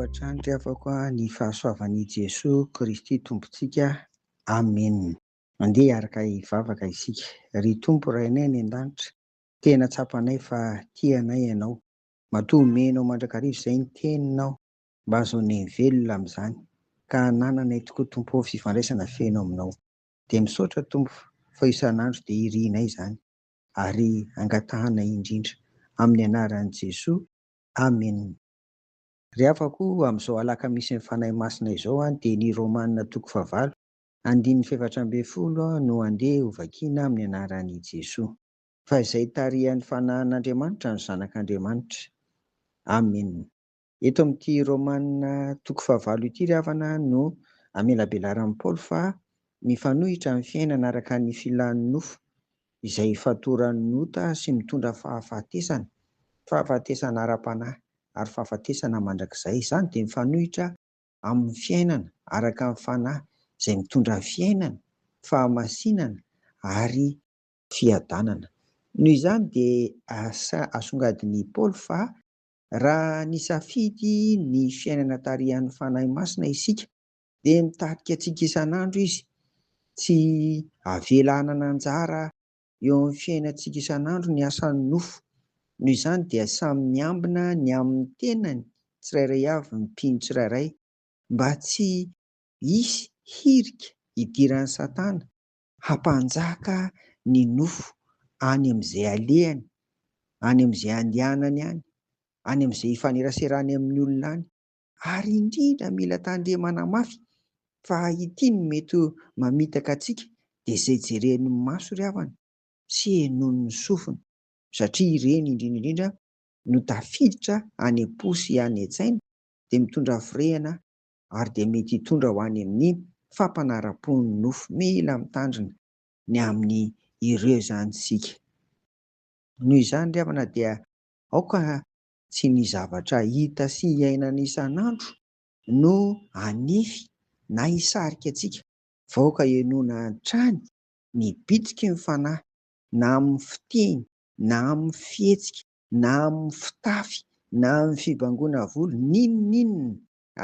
hatrany ry havako ny fahasoavan'i Jesoa Kristy Tompontsika. Amen. Andeha hiaraka hivavaka isika. Ry Tompo Rainay any an-danitra, tena tsapanay fa tia anay Ianao. Matoa omenao mandrakariva izay ny Teninao mba hahazoanay mivelona amin'izany, ka hanananay tokoa Tompo ô fifandraisana feno Aminao. Dia misaotra Tompo fa isan'andro dia irinay izany ary angatahanay indrindra. Amin'ny anaran'i Jesoa. Amen. Ry havako, amin'izao alakamisin'ny Fanahy Masina izao dia ny Romana toko fahavalo, andininy fahefatra ambin'ny folo no andeha hovakiana amin'ny anaran'i Jesoa. Fa izay tarihan'ny Fanahin'Andriamanitra no zanak'Andriamanitra. Amen. Eto amin'ity Romana toko fahavalo ity ry havana no amelabelaran'i Paoly fa mifanohitra amin'ny fiainana araka ny filan'ny nofo izay ifatoran'ny ota sy mitondra fahafatesana, fahafatesana ara-panahy ary fahafatesana mandrakizay. Izany dia mifanohitra amin'ny fiainana araka ny fanahy izay mitondra fiainana, fahamasinana ary fiadanana. Noho izany dia asa asongadin'i Paoly fa raha nisafidy ny fiainana tarihan'ny Fanahy Masina isika dia mitarika antsika isan'andro izy, tsy avela hanana anjara eo amin'ny fiainantsika isan'andro ny asan'ny nofo. Noho izany dia samy miambina ny amin'ny tenany tsirairay avy ny mpino tsirairay mba tsy hisy hirika hidiran'i Satana hampanjaka ny nofo any amin'izay alehany, any amin'izay andehanany any, any amin'izay ifaneraserany amin'ny olona any. Ary indrindra mila tandremana mafy fa ity no mety mamitaka antsika dia izay jeren'ny maso ry havana sy henoin'ny sofina satria ireny indrindra indrindra no tafiditra any am-po sy any an-tsaina dia mitondra firehana ary dia mety hitondra ho any amin'ny fampanaram-pon'ny nofo. Mila mitandrina ny amin'ny ireo izany isika. Noho izany ry havana dia aoka tsy ny zavatra hita sy iainana isan'andro no hanify na hisarika antsika fa aoka henoina hatrany ny bitsiky ny fanahy na amin'ny fiteny na amin'ny fihetsika na amin'ny fitafy na amin'ny fibangoana volo n'inon'inona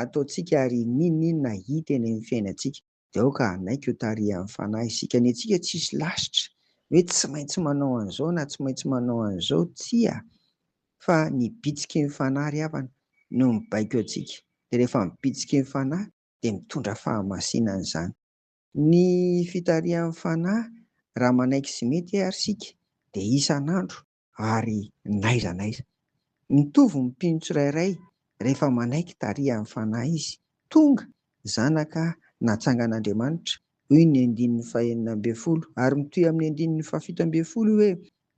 ataontsika ary n'inon'inona hita eny amin'ny fiainantsika dia aoka hanaiky ho tarihan'ny fanahy isika. Ny antsika tsisy lasitra hoe tsy maintsy manao an'izao na tsy maintsy manao an'izao, tsia, fa ny bitsiky ny fanahy ry havana no mibaiko antsika. Dia rehefa mibitsiky ny fanahy dia mitondra fahamasinana izany. Ny fitarihan'ny fanahy raha manaiky sy mety ary isika dia isan'andro ary n'aiza n'aiza. Mitovy ny mpino tsirairay rehefa manaiky tarihan'ny Fanahy izy. Tonga zanaka natsangan'Andriamanitra, hoy ny andininy fahenina ambin'ny folo. Ary mitohy amin'ny andininy fahafito ambin'ny folo io hoe,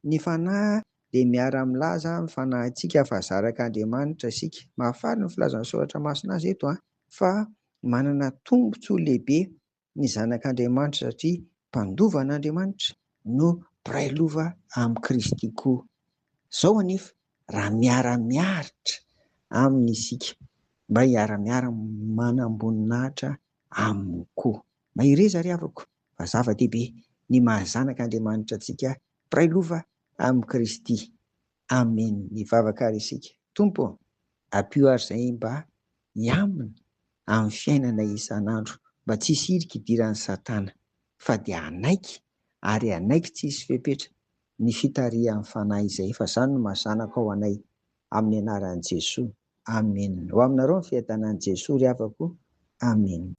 Ny Fanahy dia miara-milaza amin'ny fanahintsika fa zarak'Andriamanitra isika. Mahafaly ny filazan'ny Soratra Masina azy eto fa manana tombontsoa lehibe ny zanak'Andriamanitra satria mpandova an'Andriamanitra no mpiray lova amin'i Kristy koa. Izao anefa, raha miara-miaritra aminy isika, mba hiara-miara manam-boninahitra aminy koa. Mahereza ry havako fa zava-dehibe ny maha zanak'Andriamanitra antsika mpiray lova amin'i Kristy. Amen. Hivavaka ary isika. Tompo ô, ampio ary izay mba hiamina amin'ny fiainana isan'andro mba tsy hisy hirika hidiran'i Satana fa dia hanaiky ary hanaiky tsy hisy fepetra ny fitarihan'ny Fanahy izay efa izany no maha zanakao anay amin'ny anaran'i Jesoa. Amen. Ho aminareo ny fiadanan'i Jesoa ry havako. Amen.